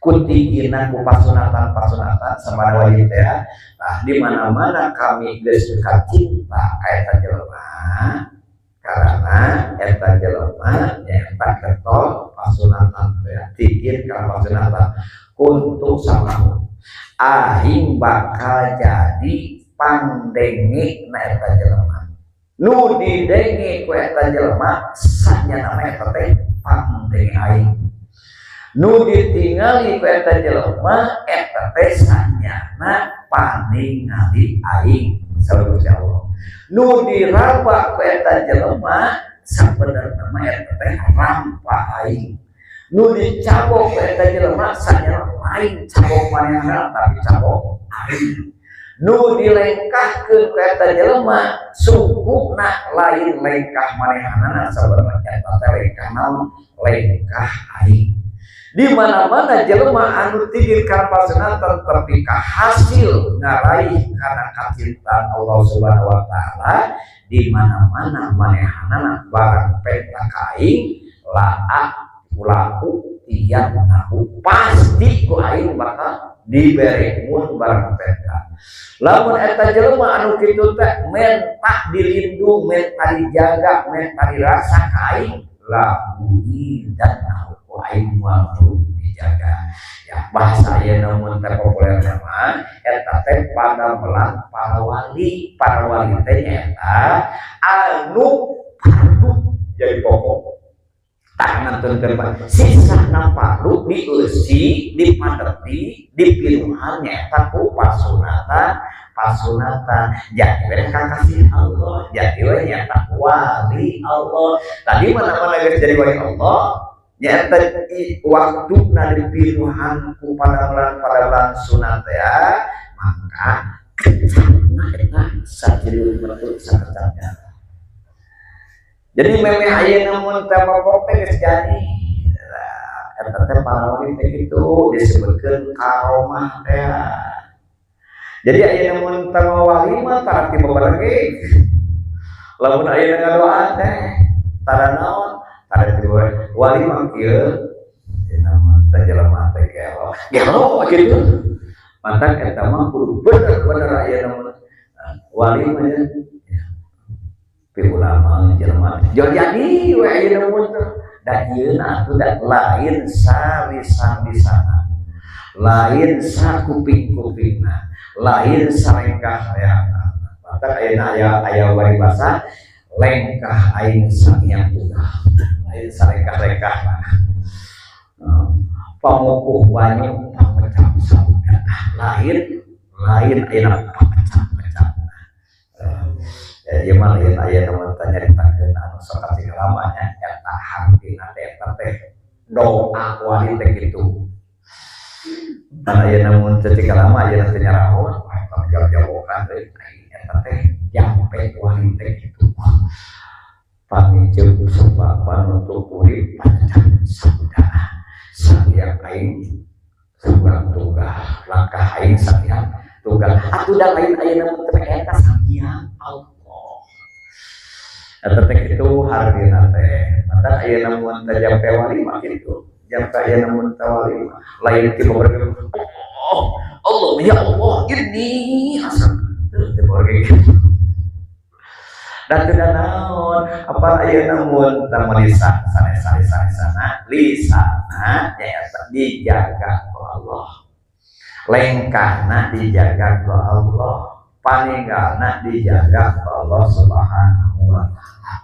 kutigina ku pasunatan-pasunatan sama wajib teh. Nah, di mana-mana kami geus suka cinta ka eta jelema karena eta jelema nyaeta getol pasunatan teh tigin ka pasunatan untuk sama aing bakal jadi pandenge na eta jelema nu didenge ku eta jelema sanyana eta teh pandenge aing nu ditingali ku eta jelema eta teh sanyana paningali aing sareng Gusti Allah nu diraba ku eta jelema sabenerna mah eta teh rampa aing nu dicabok ku eta jelema sanyana lain cabok manehna tapi cabok aing nu dilengkahkeun ku eta jelema sukuna lain lengkah manehanana sabenerna eta teh lengkah naon lengkah aing. Di mana-mana jelema anu tigir kana pasunatan tapi hasil ngaraih kana kacintaan Allah Subhanahu wa taala di mana-mana manehanana barang penta ka aing laa ulaku tiyan nahu pasti ku aing bakal dibere mun barang penta. Lamun eta jelema anu kitu teh menta dilindung, menta dijaga, menta dirasa ka aing la dan ku aing moal dijaga. Ya bahasa ayeuna mun teh populer mah eta teh padamelan para wali teh nyaeta anu fardu jadi pokok tangan teu sisana fardu dieusi dipadeti dipinuhan nyaeta ku pasunatan pasunatan jadi we kasih Allah jadi we nyaeta wali Allah. Tadi mana-mana geus jadi wali Allah nyata waktu dipinuhan ku padamelan sunat ya maka kecapna eta sajero betul sakecapnya. Jadi memeh ayeuna mun teh pokok teh geus jadi eta teh para wali teh kitu disebutkeun karomah teh. Jadi ayeuna mun teh wali mah tara ti babarege lamun ayeuna ngadoa teh tara naon tara ti wali mah kieu nama teh jelema teh gelo gelo kitu mantak eta mah kudu bener-bener ayeuna mun wali mah ya pi ulama jelema jadi we ayeuna mun da ieu atuh da lain salisan-lisana lain sakuping-kupingna lain salengkah leana. Mantak ayeuna aya aya paribasa lengkah aing sangyang tunggal lain salengkah-lengkah pamukuh banyu pamecap sabda lain lain ayeuna pamecap-mecap. Ya ieu mah lain aya nu nyaritakeun anu sok lama nya eta hartina teh eta teh doa wali teh kitu. Dan ayeuna mun cecik lama ayeuna teh nyaraho eta jauh-jauhan teh eta teh jampe wali teh kitu pangiceup sebab panutup urip panjang sabda sangyang aing saurang tunggal langkah aing sangyang tunggal atuh da lain ayeuna mun teh eta sangyang Allah eta teh kitu hartina teh. Maka ayeuna mun teh jampe wali mah kitu jampe ayeuna mun teh wali mah lain ti beberapa Allah Allah ya Allah ini asal teu gitu dan tidak naon apa ayeuna mun teh lisan sanes lisan lisana nyaeta dijaga ku Allah. Lengkahna dijaga ku Allah, paninggalna dijaga ku Allah Subhanahu wa Ta'ala.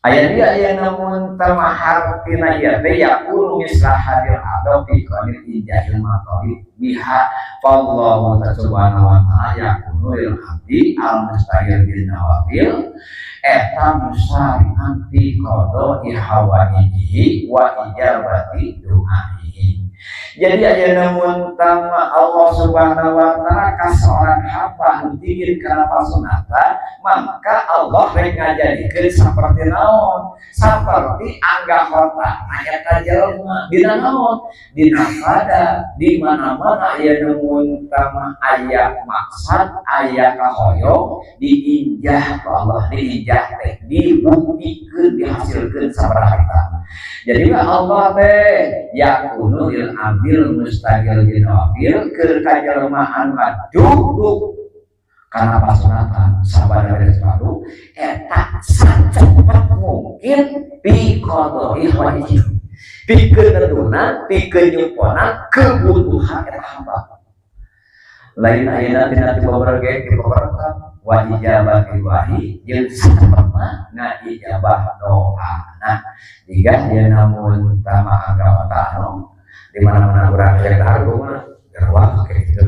Aya dia aya namun tamahartina ieu teh yakunu misla hadil adab fi qanil ijahil matalib biha fallahu subhanahu wa ta'ala yakunu lil abdi al mustahil bin nawafil eta musari'an fi qada'i hawaijihi wa ijabati du'aihi. Jadi aya namun tama Allah Subhanahu wa Ta'ala ka seorang hamba anu tinggi kana pasunatan, maka Allah rek ngajadikeun saperti naon? Saperti anggahota eta jelema dina naon? Dina pada di mana-mana aya namun tama aya maksad, aya kahoyong diijah ku Allah, diijah teh dibuktikeun, dihasilkeun sabaraha harta. Jadi Allah teh yakunu lil abdil mustahil bin nawafil keur kajelmaan duduk karena pasunatan sabada beres padu eta sacepat mungkin fi qada'i wajib, pikeun neduna, pikeun nyumponan kebutuhan eta hamba. Lain ayeuna tina ti babarage ti babaraka wa ijabati wahi jeung sacepatna ngaijabah doa. Nah, jika dia namun tama agama ta'ano di mana-mana urang yang dahar kumaha garwah kayak gitu.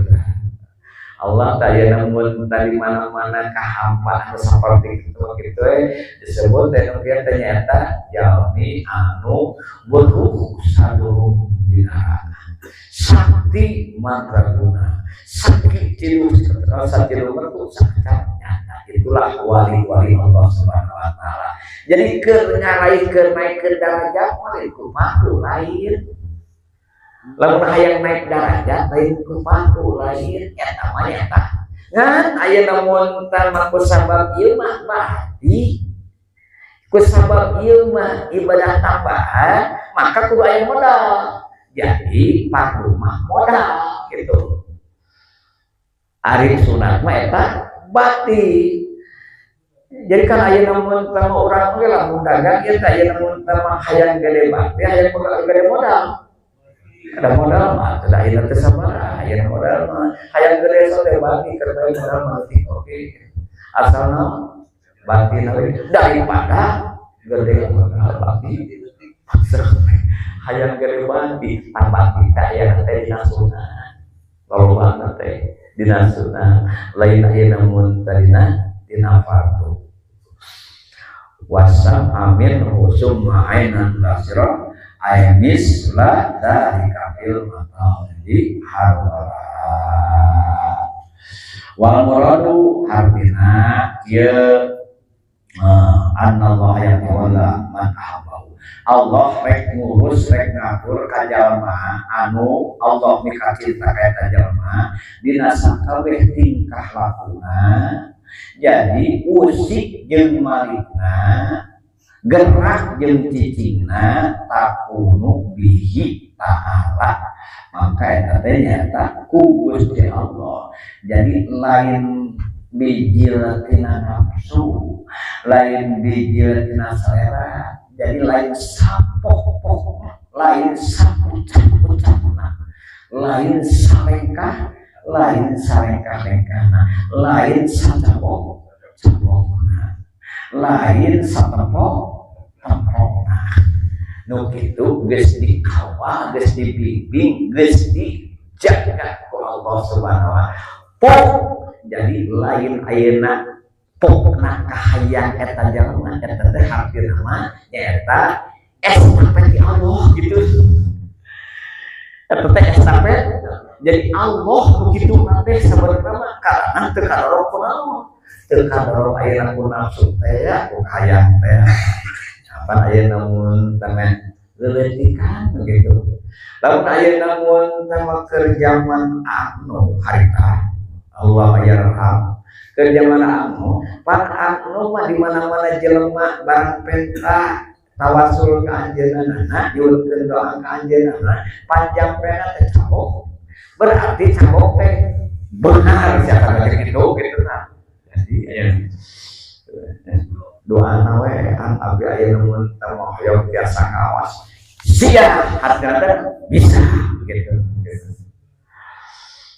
Allah tak ya namun tadi mana-mana kahampa anu seperti itu gitu disebut teh nu kieu ternyata jalmi anu beruh sadurung bina sakti mandraguna sakti cilu sakti lumer sakti nyata. Itulah wali-wali Allah Subhanahu wa Ta'ala. Jadi keur ngaraih, keur naik ke derajat mah ku makhluk lain. Lamun hayang naik derajat lain ku makhluk lain, eta mah nyata. Ngan aya namun tah ku sabab ieu mah badi, ku sabab ieu mah ibadah tambahan, maka kudu aya modal. Jadi fardu mah modal gitu. Ari sunat mah eta bati. Jadi kan aya namun tama urang ge lamun dagang ieu teh aya namun tama hayang gede bati, hayang gede modal. Ada modal mah teu aya teh sabaraha, aya modal mah hayang gede sote bati keur modal mah leutik oge. Asalna bati we daripada gede modal bati. Hayang gede bati, tambah kita aya teh dina sunah. Loba teh dina sunah, lain aya namun tadina dina fardu. Wasam amin summa ainan basira ay misla dzalika fil maqali harwala wal muradu hartina ieu anallah yatawalla man ahabbahu. Allah rek ngurus, rek ngatur ka jalma anu Allah mikacinta ka eta jalma dina sakabeh tingkah lakuna. Jadi usik jeung malikna, gerak jeung cicingna takunu bihi ta'ala, maka eta teh nyata ku Gusti Allah. Jadi lain bijil tina nafsu, lain bijil tina selera, jadi lain sapok-pok, lain sapucap-pucapna, lain salengkah, lain salengkah-lengkahna, lain sacabok cabokna, lain satepok tepokna. Nu kitu geus dikawal, geus dibimbing, geus dijaga ku Allah Subhanahu wa Ta'ala. Pok jadi lain ayeuna pokna kahayang eta jalma, eta teh hartina mah nyaeta estafet ti Allah gitu. Eta teh estafet. Jadi Allah begitu teh sebenarnya mah karena teu kadorong ku naon, teu kadorong ayeuna ku nafsu teh ku hayang teh. Apa ayeuna mun teh leuleutikan gitu. Lamun ayeuna mun teh mah keur zaman anu harita Allah yarham, keur zaman anu pan anu mah di mana-mana jelema barang penta tawasul ka anjeunna, nyuhunkeun doa ka anjeunna, panjang pena teh cabok. Berarti cabok teh benar siapa teh gitu gitu nah. Jadi aya doa we an abdi aya mun teh hoyong tiasa ngawas sia hartina teh bisa gitu, gitu.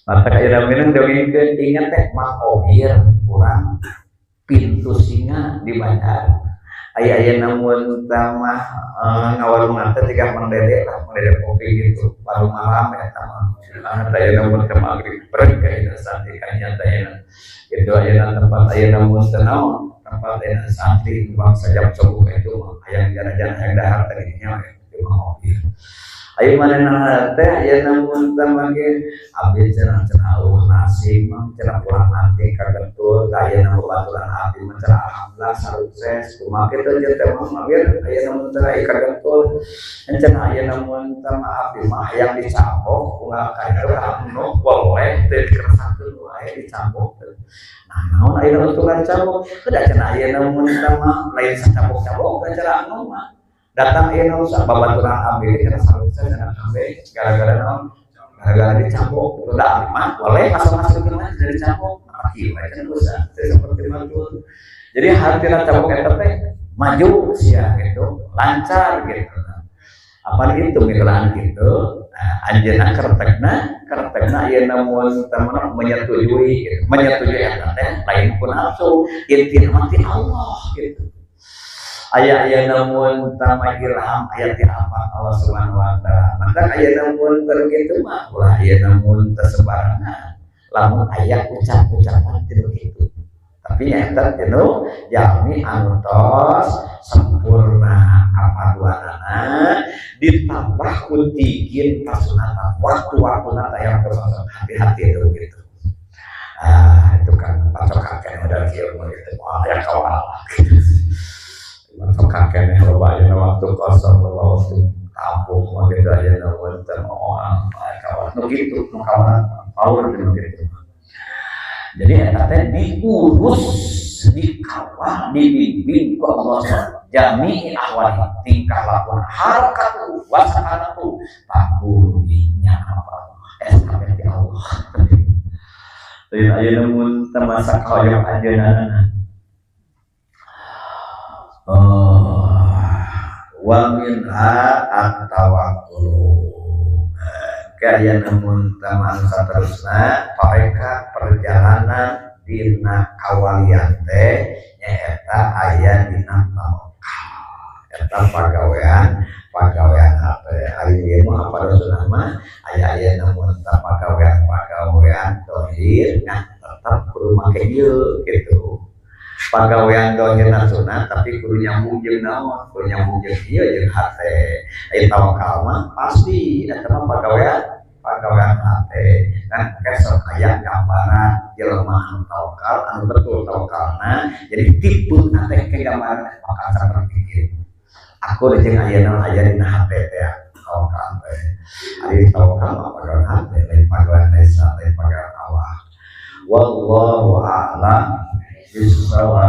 Mata kaya minum dongengkeun ingat teh Mang Obir kurang pintu singa di bandar. Aya aya namun mah ngawarung teh jiga Mang Dede lah, Mang Dede kopi gitu. Warung malam eta mah. Aya namun teh maghrib berek aya santri kanya teh gitu aya tempat aya namun teh naon tempat aya santri bangsa jam subuh itu mah hayang jalan-jalan hayang dahar teh nya di Mang Obir. Ayo mana teh aya namun teh ge abdi cenah cenah eueuh nasi mah cenah pulang nanti kagentul aya na babaturan abdi mah cenah alhamdulillah sukses kumaha kitu jeung teh mah mampir aya namun teh kagentul cenah aya namun teh mah abdi mah hayang dicambok unggal ka itu anu boleh teu dikeresakeun wae dicambok. Nah naon aya untungan dicambok kedah cenah aya namun teh mah lain sacambok-cambok cenah anu mah datang ieu nu babaturan abdi cenah sukses cenah kabeh gara-gara naon gara-gara dicambok udah mah boleh masuk-masuk mah dari cambok kieu wae cenah dosa seperti itu. Jadi hartina cambok eta teh maju sia gitu lancar gitu. Apa itu mitelaan gitu anjeunna kertekna kertekna ieu namun teman menyetujui gitu. Menyetujui eta teh lain ku nafsu intina mah ti Allah gitu. Aya aya namun tama ilham aya ti apa Allah Subhanahu wa taala. Maka aya namun ter kitu mah ulah aya namun teu sembarangan. Lamun aya ucap-ucapan teu kitu. Tapi eta teu jalmi anu tos sempurna kapaduanana ditambah ku tigin kasunatan waktu-waktuna aya hati-hati itu gitu. Ah itu kan patokan modal kieu mah gitu. Wah aya kawal. Patokan keneh loba aya waktu kosong loba waktu kampung mah gitu aya naon teh moal kawal nu kitu nu kawal power nu kitu. Jadi eta teh diurus dikawal dibimbing ku Allah jami ahwali tingkah laku harakatu wa sakanatu takulubinya apa SKP Allah. Lain aya namun termasak hoyong anjeunna. Oh, wa minha at-tawakkul. Kaya namun taman saterusna tarekat perjalanan dina kawalian teh nyaeta aya dina tawakal. Eta pagawean pagawean hate ari ieu mah apa sunah mah aya aya namun ta pagawean pagawean dohir nah tetap kudu make ieu gitu. Pagawean dohir sunah tapi kudu nyambung jeung naon kudu nyambung jeung ieu jeung hate. Aya tawakal mah pasti eta mah pagawean pagawean hate. Kan kesok aya gambaran jelema anu tawakal anu betul tawakalna jadi tipe teh ke gambaran bakal saperti kieu. Aku jeung aya naon aya dina hate teh tawakal teh. Ari tawakal mah pagawean hate lain pagawean desa lain pagawean awak. Wallahu a'lam bishawab.